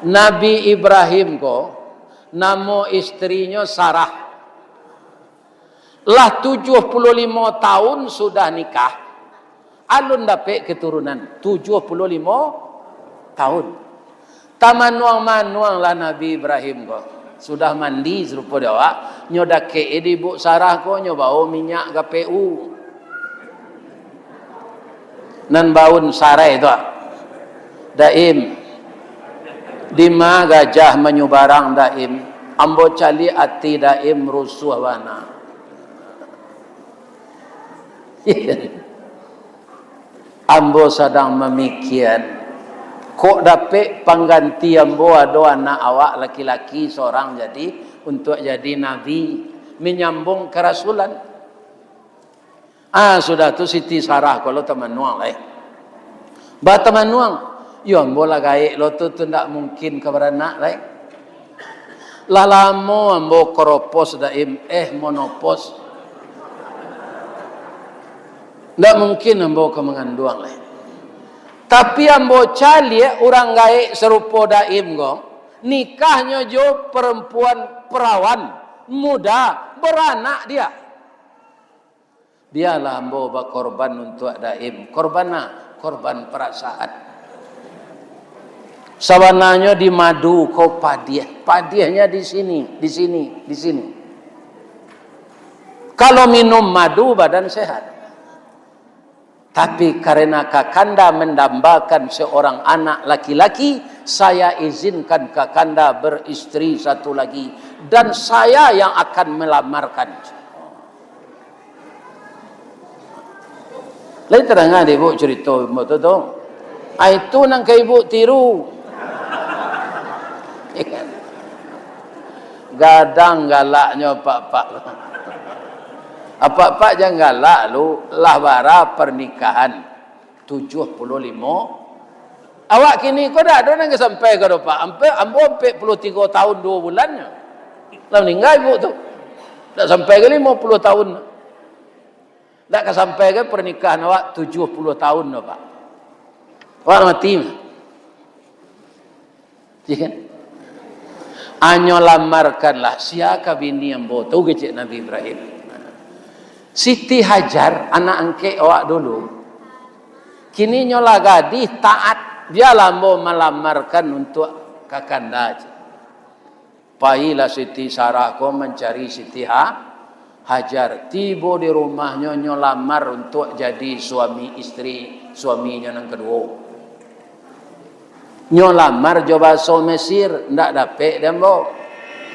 Nabi Ibrahim ko, namo istrinyo Sarah. Lah tujuah puluah limo taun sudah nikah, alun dapek keturunan. Tujuah puluah limo taun. Tamanuang-manuang lah Nabi Ibrahim ko. Sudah mandi sarupo di awak, nyo dakek di Ibuk Sarah ko, nyo bao minyak G P U. Nan baun sarai tu, ah. Daim, dima gajah manyubarang, Daim? Ambo caliak ati Daim rusuah bana. Ambo sadang mamikian, kok dapek pangganti ambo ado anak awak laki-laki sorang jadi, untuak jadi nabi, manyambung karasulan. Ah, sudah tu Siti Sarah ko lo tamanuang lai. Batamanuang, yo ambo lah gaek lo tu, tu ndak mungkin ka baranak lai. Lah lamo ambo koropos Daim, eh, monopos. Ndak mungkin ambo ka manganduang lai. Tapi ambo caliak urang gaek sarupo Daim ko, nikahnyo jo perempuan perawan muda, baranak dia. Bialah ambo bakorban untuak Daim. Korban nah, korban parasaan. Sabananyo di madu ko padiah. Padiahnya di sini, di sini, di sini. Kalau minum madu, badan sehat. Tapi karena kakanda mendambakan seorang anak laki-laki, saya izinkan kakanda beristri satu lagi, dan saya yang akan melamarkan. Lai tadanga dek ibu carito ambo tu, tu? Ah, itu nan ka ibu tiru. Gadang galaknyo apak-apak. Apak-apak jan galak lu, lah bara pernikahan tujuah puluh limo. Awak kini ko dak ado nan ka sampai ka do, Pak. Ampe-, ambo ampek puluah tigo tahun duo bulan nyo. Lah maningga ibu tu. Dak sampai ka limo puluah tahun. Dak ka sampai ka pernikahan awak tujuah puluah tahun do, Pak. Awak mati mah. Iya kan? Anyo lamarkanlah, sia ka bini ambo tu, kecek Nabi Ibrahim. Siti Hajar, anak angkek awak dulu. Kini nyo lah gadih, taat, bialah ambo malamarkan untuak kakanda, cek. Pailah Siti Sarah ko mancari Siti Ha-, Hajar. Tibo di rumahnyo, nyo lamar untuak jadi suami istri suaminyo nan kaduo. Nyo lamar jo bahaso Mesir, ndak dapek dek ambo.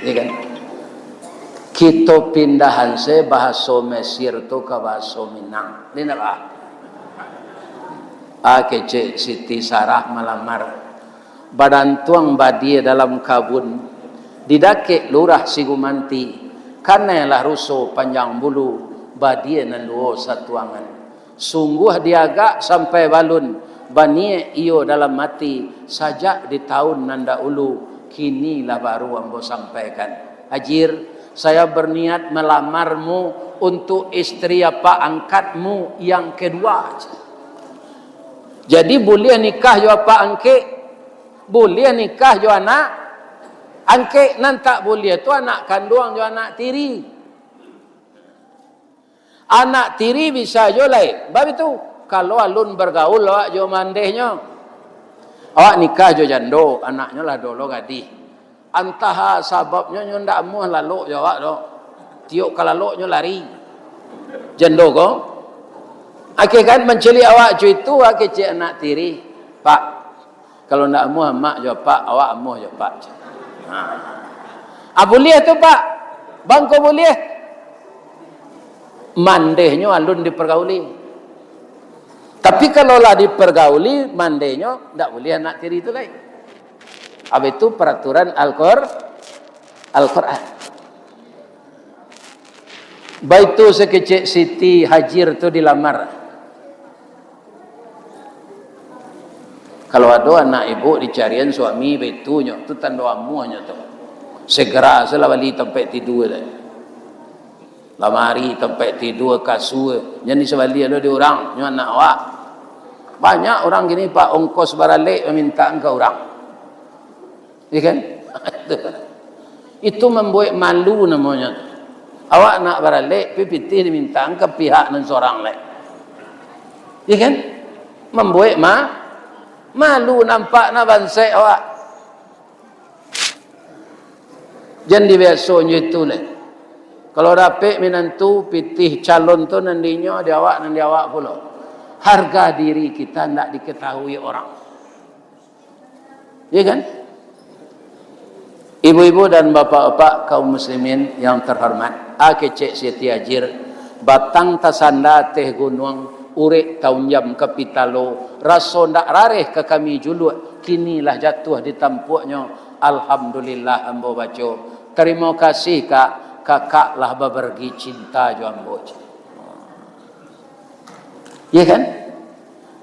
Iya kan? Kito pindahan se bahaso Mesir tu ka bahaso Minang. Ini ndak, ah? Ah, kecek Siti Sarah malamar. Badantuang badia dalam kabun, di dakek lurah Sigumanti, kanailah ruso panjang bulu, badia nan duo satuangan. Sungguah diagak sampai balun, baniek iyo dalam ati, sajak di taun nan dahulu, kini lah baru ambo sampaikan. Hajir, saya berniat melamarmu untuk istri apak angkatmu yang kedua. Jadi, buliah nikah jo apak angkek, buliah nikah jo anak angkek, nan tak buliah tu anak kanduang jo anak tiri. Anak tiri bisa jo lai. Bab itu, kalau alun bagaul awak jo mandehnyo, awak nikah jo jando, anaknyo lah dolo gadih. Antah sababnyo, nyo ndak amuah lalok jo awak tu. Tiok ka lalok, nyo lari. Jando ko. Akhia kan mancaliak awak co itu, awak kecek anak tiri, "Pak, kalau ndak amuah amak jo apak, awak amuah jo apak." Ha. Ah, buliah tu, Pak. Bangko buliah. Mandehnyo alun dipergauli. Tapi kalau lah dipergauli, mandehnyo ndak buliah anak tiri tu lai. Apa itu peraturan Al-Qur-, Al-Quran. Baitu sakecek Siti Hajir tu dilamar. Kalau ado anak ibu dicarian suami baitu nyo, tu tando amuahnyo tu. Segera salah bali tampek tidua tu. Lamari, tampek tidua, kasua. Jan disabali lo di urang, nyo anak awak. Banyak urang kini, Pak, ongkos baralek mamintaan ka urang. Iya kan? Itu mambuek malu namonyo. Awak nak baralek, pi pitih dimintaan ka pihak nan sorang lai. Iya kan? Mambuek ma-, malu, nampak nak bansek awak. Jan dibiasonyo itu lai. Kalau dapek minantu, pitih calon tu nan dinyo, di awak nan di awak pulo. Harga diri kita ndak diketahui orang. Iya kan? Ibu-ibu dan bapak-bapak kaum muslimin yang terhormat, a kecek Siti Hajir, batang tasanda ateh gunuang, urek taunjam ka pitalo, raso ndak rareh ka kami juluak, kini lah jatuah di tampuaknyo, alhamdulillah ambo baco. Tarimo kasih, Kak, kakak lah babargi cinta jo ambo. Iya kan?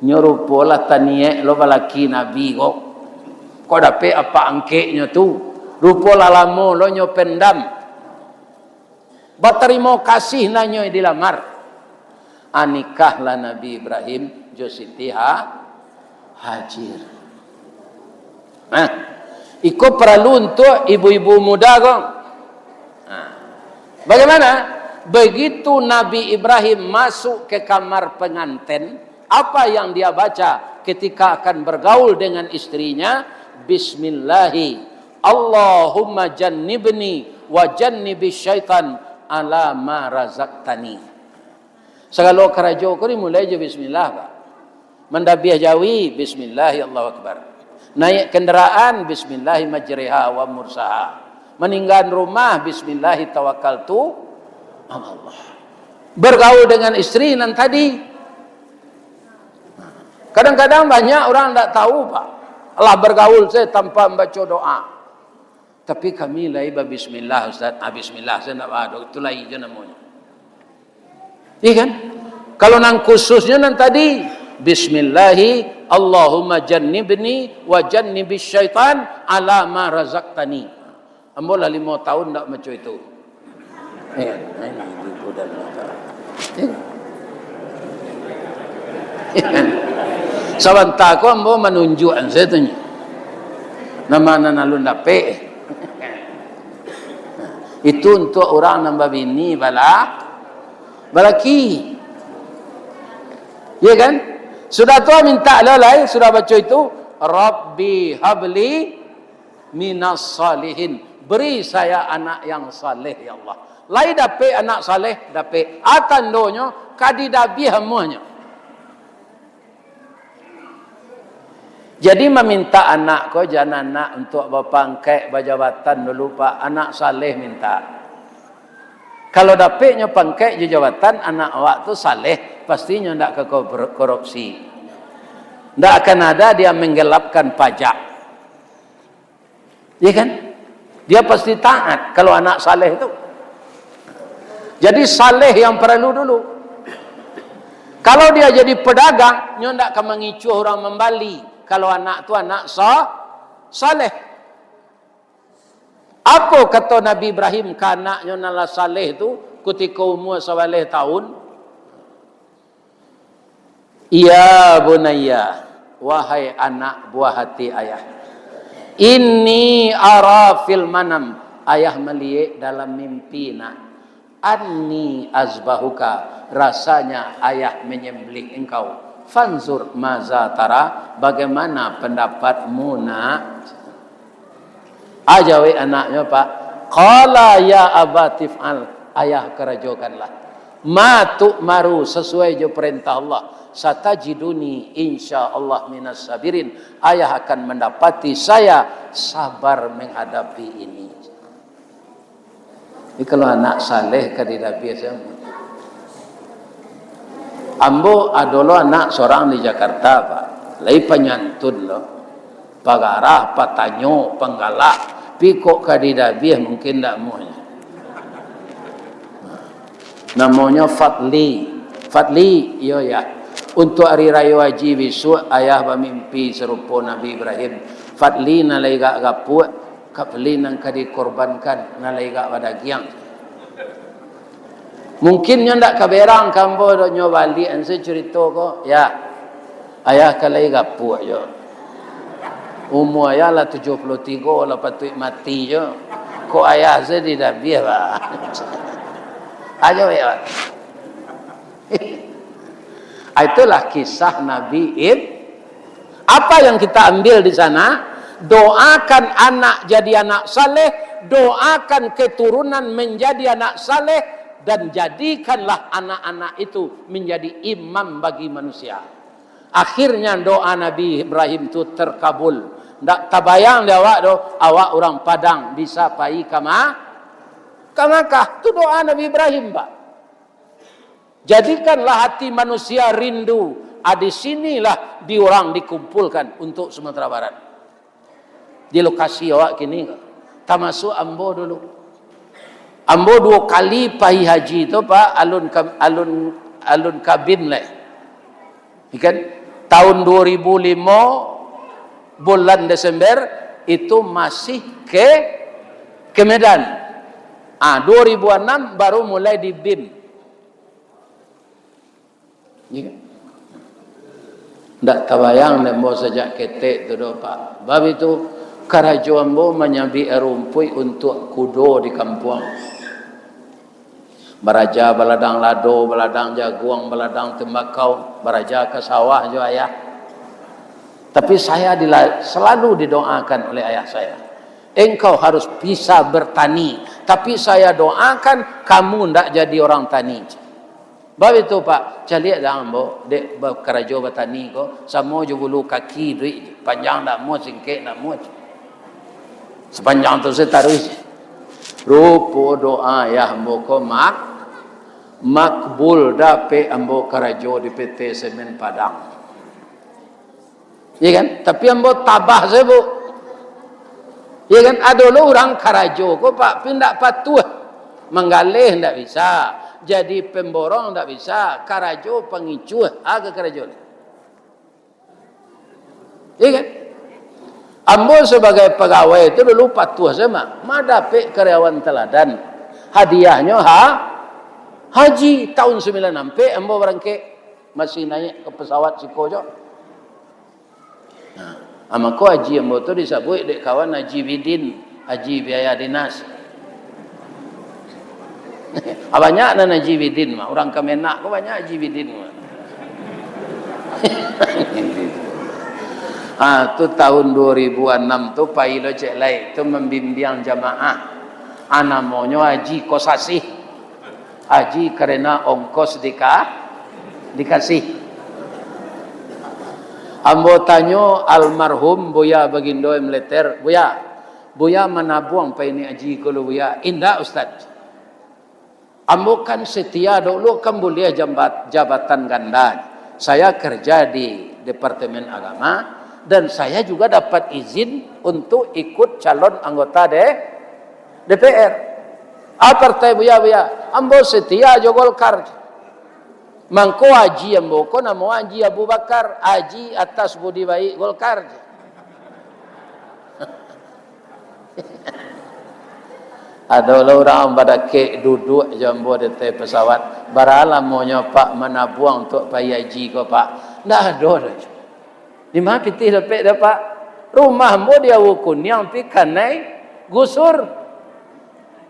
Nyo rupo lah taniek lo balaki Nabi ko. Kok dapek apak angkeknyo tu? Rupo lah lamo lo nyo pendam. Batarimo kasih nanyo dilamar. Anikahlah Nabi Ibrahim jo Siti Ha-, Hajir. Nah, iko paralu untuak ibu-ibu muda ko. Nah, bagaimana? Begitu Nabi Ibrahim masuk ke kamar pengantin, apa yang dia baca ketika akan bergaul dengan istrinya? Bismillahi, Allahumma jannibni wa jannibis syaitan ala ma razaqtani. Sagalo karajo ko dimulai jo bismillah, Pak. Mandabiah jawi, bismillahi Allahu Akbar. Naik kendaraan, bismillahi majriha wa mursaha. Maninggaan rumah, bismillahi tawakkaltu alallah. Bergaul dengan istri nan tadi. Kadang-kadang banyak urang ndak tahu, Pak. Alah bergaul saja tanpa mambaco doa. Tapi kami lai babismillah, Ustaz. Ah, bismillah saja ndak ba-, itu lai je namonyo. Iya kan? Kalau nan khususnyo nan tadi, bismillahi, Allahumma jannibni wa jannibis syaitan ala ma razaqtani. Ambo lah limo tahun ndak maco itu. Eh, ini ibu-ibu dan bapak. Eh. Sabanta ko ambo manunjuakan sajo tu nyo. Nama nan alun dapek. Itu untuak urang nan babini bala, balaki. Iya kan? Sudah tu minta lo lai, sudah baco itu, Rabbi habli minas salihin. Beri saya anak yang saleh, ya Allah. Lai dapek anak saleh? Dapek. A tandonyo, ka didabiah amuahnyo. Jadi, maminta anak ko jan anak untuak bapangkek, bajabatan dulu, Pak. Anak saleh minta. Kalau dapeknyo pangkek jo jabatan, anak awak tu saleh, pastinyo ndak ka kor-, korupsi. Ndak akan ada dia menggelapkan pajak. Iya kan? Dia pasti taat kalau anak saleh tu. Jadi saleh yang paralu dulu. Kalau dia jadi pedagang, nyo ndak ka mangicuah urang mambali. Kalau anak tu anak sa-, saleh. Apo kato Nabi Ibrahim ka anaknyo nan lah saleh tu, kutiko umua sabaleh tahun? "Ya bunayya, wahai anak buah hati ayah, inni ara fil manam, ayah maliek dalam mimpi, nak, anni azbahuka, rasanya ayah menyembelih engkau, fanzur maza tara, bagaimana pendapatmu, nak?" Aja wek anaknyo, Pak. Qala ya abati f'al, ayah karajokanlah. Ma tu'maru, sasuai jo parentah Allah. Satajiduni insya Allah minas sabirin. Ayah akan mendapati saya sabar menghadapi ini. Jadi kalau anak saleh ka didabiah samo. Ambo ado lo anak sorang di Jakarta, Pak. Lai panyantun lo. Pagarah, patanyo, panggalak. Pi kok ka didabiah mungkin ndak muahnyo. Namonyo Fadli. Fadli, iyo, Yah. Untuak Hari Rayo Haji bisuak, ayah bamimpi sarupo Nabi Ibrahim. Fadli nan lai agak gapuak, Fadli nan ka dikorbankan, nan lai agak badagiang. Mungkin nyo ndak kaberang ka ambo doh, nyo baliak an se curito ko. Ya, ayah ka lai gapuak jo. Umua ayah lah tujuah puluah tigo, lah patuik mati jo. Kok ayah se didabiah, Pak? Ajo, ya, Pak. Itulah kisah Nabi Ib-, apa yang kita ambil di sana? Doakan anak jadi anak saleh, doakan keturunan menjadi anak saleh, dan jadikanlah anak-anak itu menjadi imam bagi manusia. Akhirnya doa Nabi Ibrahim tu terkabul. Ndak tabayang di awak doh, awak urang Padang bisa pai ka Ma-, ka Makkah. Tu doa Nabi Ibrahim, Pak. Jadikanlah hati manusia rindu. Ah, di sinilah di urang dikumpulkan untuk Sumatera Barat. Di lokasi awak kini ko. Tamasuak ambo dulu. Ambo duo kali pai haji tu, Pak, alun ka-, alun, alun ka BIM lai. Ikan tahun duo ribu limo bulan Desember itu masih ke, ke Medan. Ah, duo ribu anam baru mulai di BIM. Iya. Ndak tabayang dek ambo sajak ketek tu doh, Pak. Bab itu, karajo ambo manyabik rumpuik untuak kudo di kampuang. Baraja baladang lado, baladang jaguang, baladang tembakau, baraja ka sawah jo ayah. Tapi saya dila-, selalu didoakan oleh ayah saya, "Engkau harus bisa bertani, tapi saya doakan kamu ndak jadi orang tani." Bab itu, Pak, caliak dah ambo, dek ba-, karajo batani ko, samo jo bulu kaki duit, panjang ndak muah, singkek ndak muah. Sapanjang tu se taruih. Rupo doa ayah ambo ko mak-, makbul, dapek ambo karajo di P T Semen Padang. Ya kan? Tapi ambo tabah se, Bu. Ya kan? Ado lo urang karajo ko, Pak, tapi ndak patuah. Manggaleh ndak bisa, jadi pemborong ndak bisa, karajo pangicuah, aga karajo ni. Ya kan? Ambo sabagai pagawai tu dulu patuah se, Mak. Madapek karyawan teladan. Hadiahnyo ha-, haji tahun sambilan ampek ambo barangkek. Masih naiak ka pesawat siko jo. Nah, mako haji ambo tu disabuik dek kawan Haji Bidin, haji biaya dinas. Ah, banyak nan Haji Bidin mah, urang Kemenag ko banyak Haji Bidin mah. Ah, tu tahun dua ribu anam tu, pai lo cek lai, tu mambimbiang jamaah. Ah, namonyo Haji Kosasih. Haji karena ongkos dika-, dikasih. Ambo tanyo almarhum Buya Bagindo M Leter, "Buya, Buya manabuang pai ni haji ko lo, Buya?" "Indak, Ustaz. Ambo kan setia dulu, kan buliah jambat-, jabatan ganda. Saya kerja di Departemen Agama, dan saya juga dapat izin untuk ikut calon anggota de-, D P R." "Ah, partai Buya, Buya?" "Ambo setia jo Golkar." "Mangko haji ambo ko namo Haji Abu Bakar, haji atas budi baik Golkar." Ado lo urang badakek duduak jo ambo di ateh pesawat, "Bara lamonyo Pak manabuang untuak pai haji ko, Pak?" "Ndak ado doh." "Di ma pitih dapek dek Apak?" "Rumah ambo di Aua Kuniang, pi kanai gusur.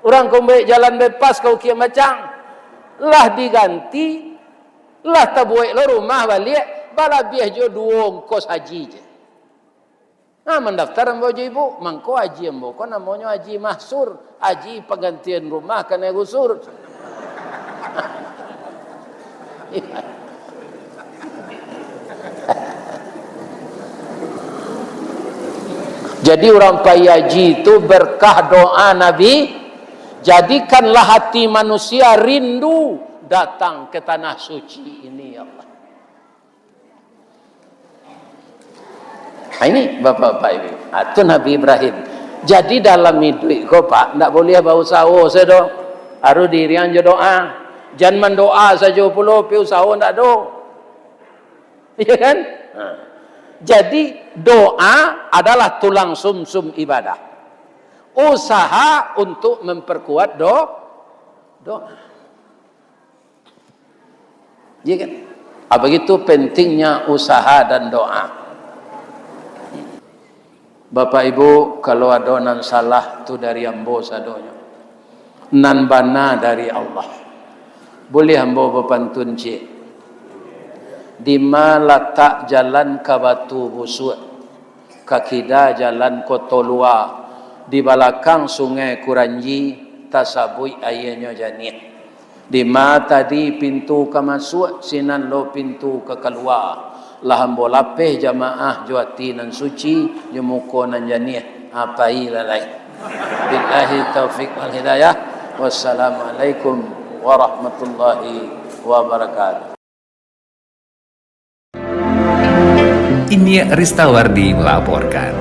Urang ka mambuek jalan bypass ka Bukik Macang. Lah diganti, lah tabuek lo rumah baliak, balabiah jo duo ongkos haji je." "Nah, mandaftar ambo jo Ibu." "Mangko haji ambo ko namonyo Haji Mahsur, haji panggantian rumah kanai gusur." Jadi, urang pai haji tu berkah doa Nabi, "Jadikanlah hati manusia rindu datang ke tanah suci ini, ya Allah." Ha, ini, Bapak-bapak, Ibu. Ha, tu Nabi Ibrahim. Jadi, dalam iduik ko, Pak, ndak buliah bausaho sajo. Harus diiriang jo doa. Jan mandoa sajo pulo, pi usaho ndak ado. Iya kan? Ha. Jadi, doa adalah tulang sumsum ibadah. Usaha untuk memperkuat do-, doa. Iya kan? Ah, begitu pentingnya usaha dan doa. Bapak Ibu, kalau ado nan salah, tu dari ambo sadonyo. Nan bana dari Allah. Buliah ambo bapantun ciek? Dima latak jalan ka Batu Busuak? Ka kida jalan Koto Lua, di balakang Sungai Kuranji, tasabuik aianyo janiah. Dima tadi pintu ka masuak, sinan lo pintu ka kalua. Lah ambo lapeh jamaah jo ati nan suci, jo muko nan janiah. Ha, pai lah lai. Billahi taufik wal hidayah. Wassalamualaikum warahmatullahi wabarakatuh. Inyiak Ristawardi melaporkan.